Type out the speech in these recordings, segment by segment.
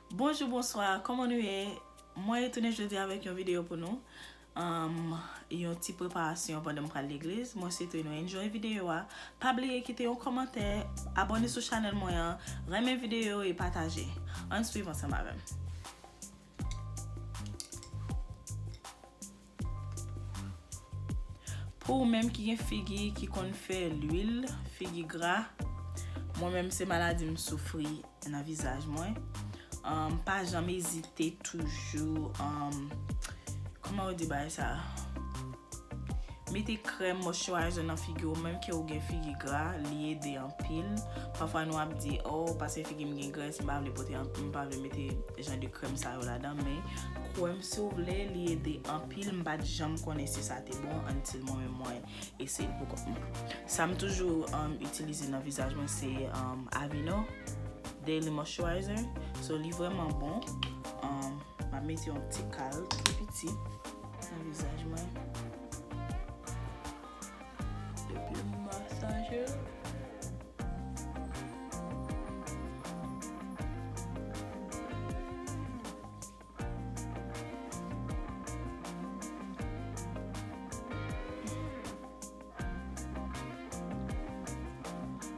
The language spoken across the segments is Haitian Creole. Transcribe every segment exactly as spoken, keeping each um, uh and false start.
Bonjou, bonswa, kòman nou ye? Mwen retounen jodi avèk yon videyo pou nou. Um, yon ti preparasyon pandan m pral legliz. Mwen swete nou enjoy videyo a. Pa bliye kite yon kòmantè, abòne sou chanèl mwen an, renmen videyo e pataje. Ann swiv ansanm avè m. Pou ou menm ki gen figi ki konn fè lwil, figi gra, mwen menm se maladi m soufri nan vizaj mwen. Um, pa janm ezite toujou, um, kòman yo di bagay sa? Mete krèm moisturizer nan figi w, menm ke ou gen figi gra, li ede anpil. Pafwa nou ap di, oh, paske figi m gen grès, m pa vle pote anp-, m pa vle mete jan de krèm sa yo ladan, men kwè m si w vle, li ede anpil. M pa t janm konnen si sa te bon, until mwen menm mwen eseye l pou kont mwen. Sa m toujou, um, itilize nan vizaj mwen, se, um, Aveeno Daily Moisturizer. So, li vrèman bon. Um, m ap mete yon ti kal tou piti nan vizaj mwen. Epi m masaje l.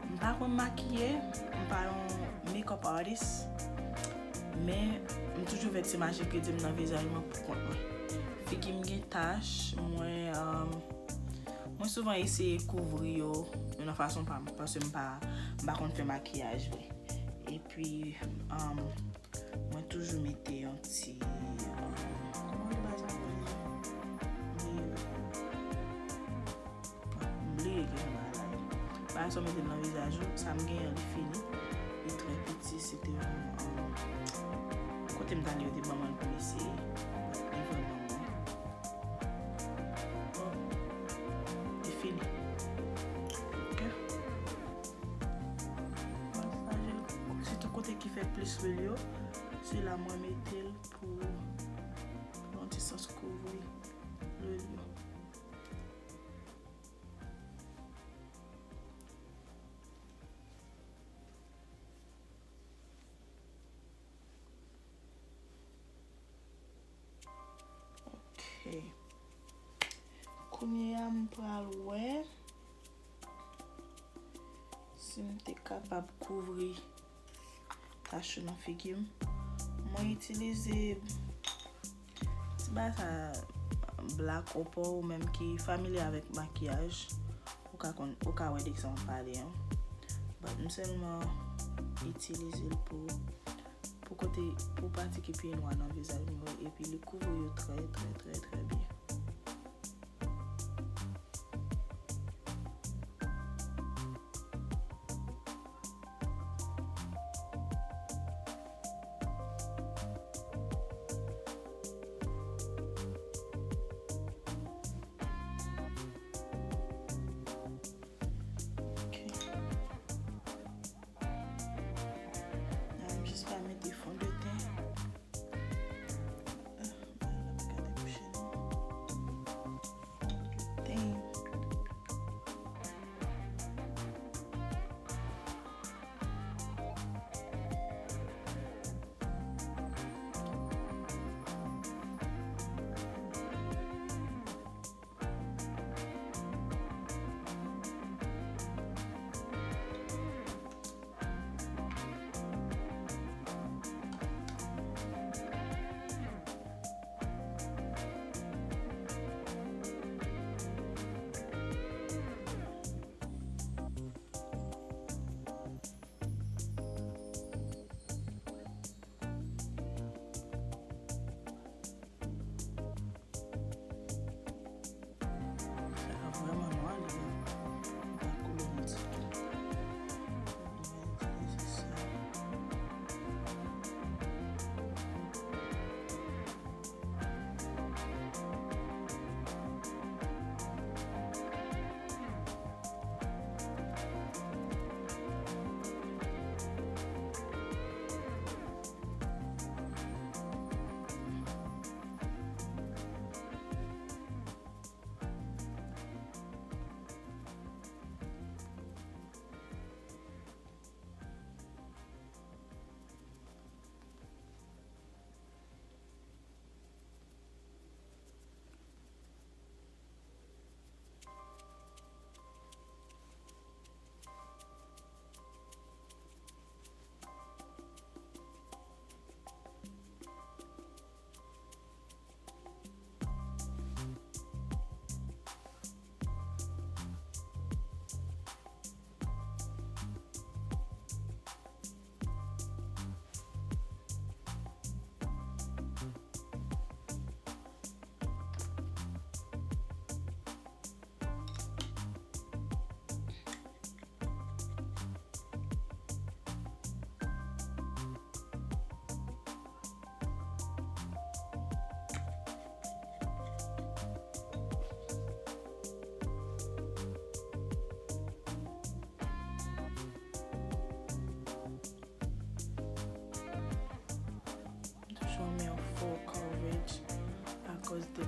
M pa konn makiye, m pa yon makeup artist, men m toujou fè ti maji kredi m nan vizaj mwen pou kont mwen. Figi m gen tach, mwen, um, mwen souvan eseye kouvri yo, yo nan fason pa m, paske m pa, m pa konn fè makiyaj vre. Epi, um, mwen toujou mete yon ti, um, kòman yo di bagay sa ankò deja? M bliye. M bliye ki jan bagay la ye. Bagay sa w mete nan vizaj ou, sa m genyen an, li fini. Li trè piti, se te yon, um, kote m t ale, yo te ban mwen l pou m eseye. Li vrèman bon. Li fini. Ok. Masaje l. Sitou kote ki fè plis lwil yo, se la mwen mete l pou, pou yon ti sans kouvri lwil yo. Ok. Kounye a, m pral wè si m te kapab kouvri tach yo nan figi m. Mwen itilize ti bagay sa, Black Opal, ou menm ki familye avèk makiyaj, ou ka konn, ou ka wè de kisa m ap pale an. But m sèlman itilize l pou, pou kote, pou pati ki pi nwa nan vizaj mwen, epi li kouvri yo trè, trè, trè, trè byen. Ok. N ap jis pa mete fondeten. Ah, bagay la pa ka debouche non.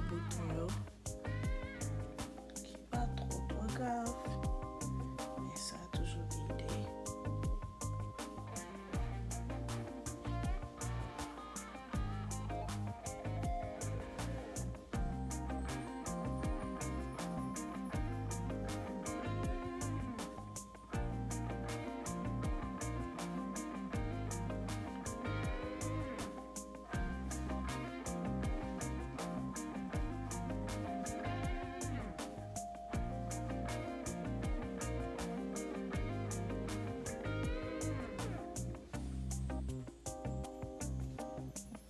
Bouton yo ki pa twò twò grav, men sa toujou ede.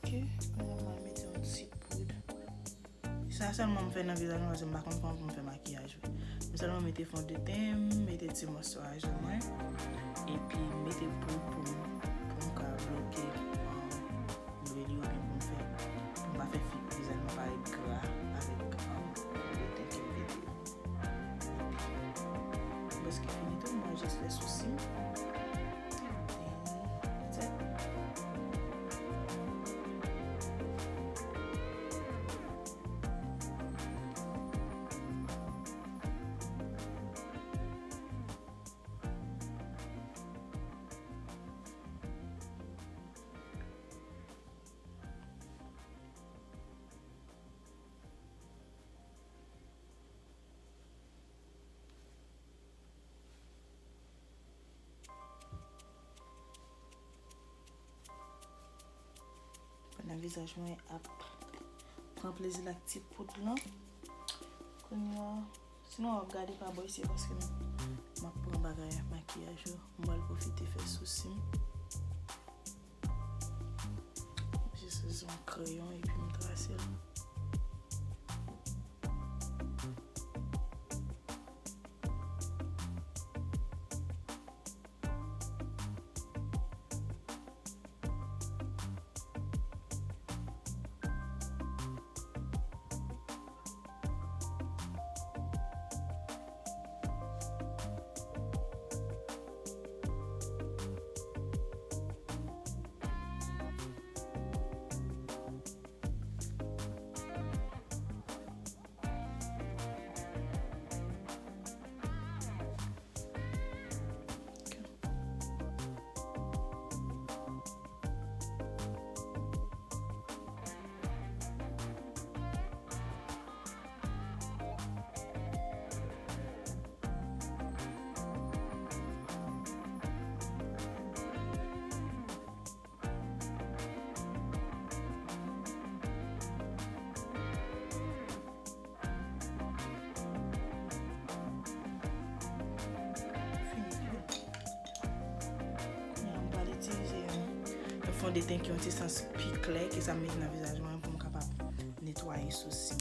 Ok, kounye a m al mete yon ti poud. Sa sèlman m fè nan vizaj mwen, paske m pa konn kòman pou m fè makiyaj wi. M sèlman mete fondeten m, mete ti moisturizer mwen, epi m mete poud pou m, pou m ka bloke, um, lwil yo, oubyen pou m fè, pou m pa fè fi, vizaj mwen parèt gra avèk, um, fondeten ke m mete yo. Epi, m prèske fini tou, m pral jis fè sousi m. E that's it. Pandan vizaj mwen ap pran plezi l ak ti poud lan. Kounye a, sinon w ap gade pa bò isi paske m, m ap pran bagay makiyaj yo. M pral pwofite fè sousi m. Jis sezi yon kreyon epi m trase l. Fini. Kounye a, m pral itilize yon, yon fondeten ki yon ti sans pi klè ke sa m mete nan vizaj mwen pou m kapab netwaye sousi m.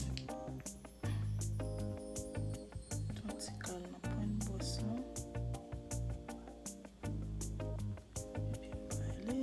Yon ti kal nan pwent bòs lan. Epi m prale.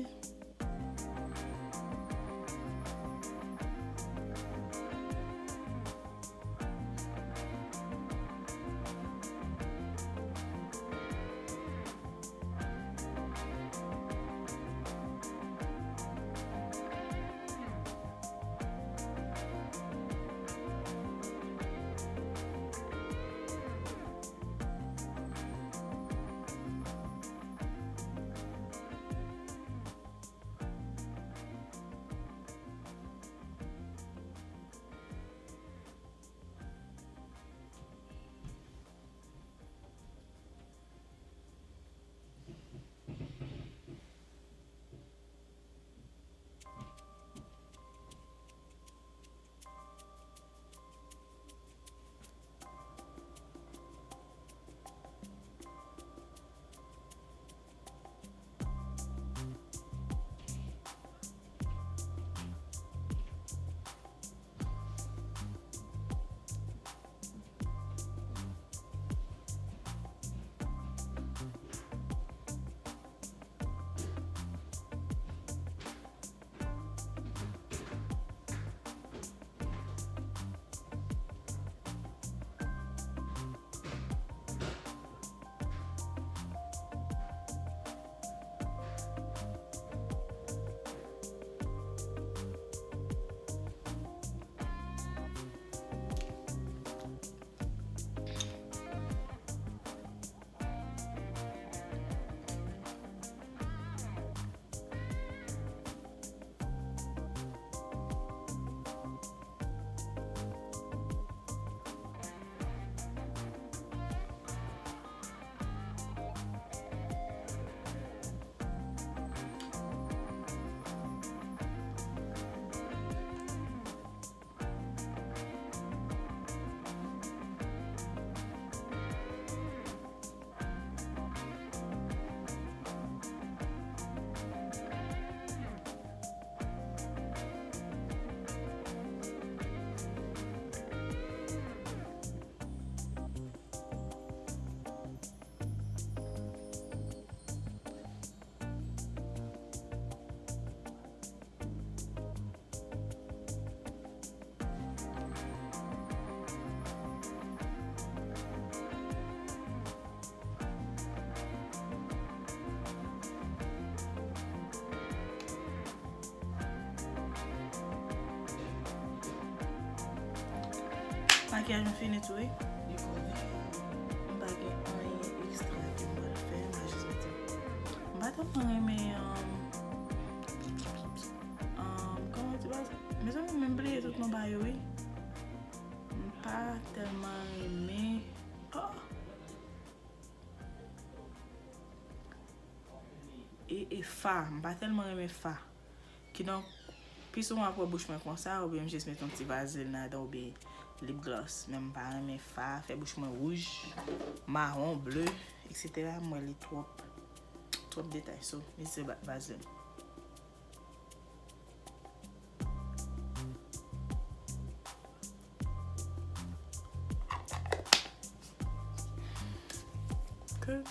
Makiyaj mwen fini tou, wi. M pa gen anyen ekstra ke m pral fè, m a jis mete. M pa tèlman renmen, um, um, kòman di bagay sa? Mezanmi, m bliye tout non ba yo, wi. M pa tèlman renmen. Oh! E, e fa, m pa tèlman renmen fa. Kidonk, pi souvan w ap wè bouch mwen konsa, oubyen m jis met yon ti vazelin ladan, oubyen lip gloss. Men m pa renmen fa, fè bouch mwen wouj, mawon, ble, etsetera. M wè li twòp, twòp detay. So, m itilize va-, vazelin. Good.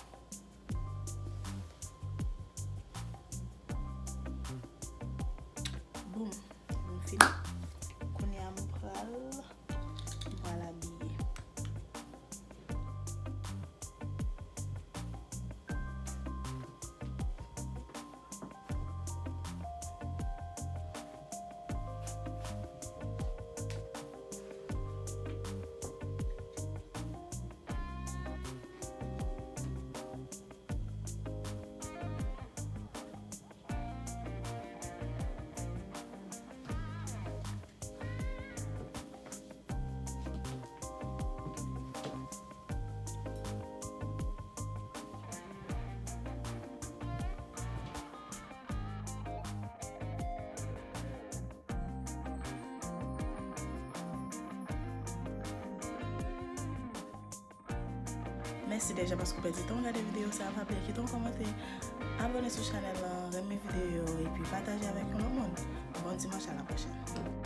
Boum. Boum, fini. Kounye a m pral, m pral abiye. Mèsi deja paske w pèdi tan w gade videyo sa a. Pa bliye kite yon kòmantè, abòne sou chanèl lan, renmen videyo yo, epi pataje avèk yon lòt moun. Bon dimanch, a la pwochèn.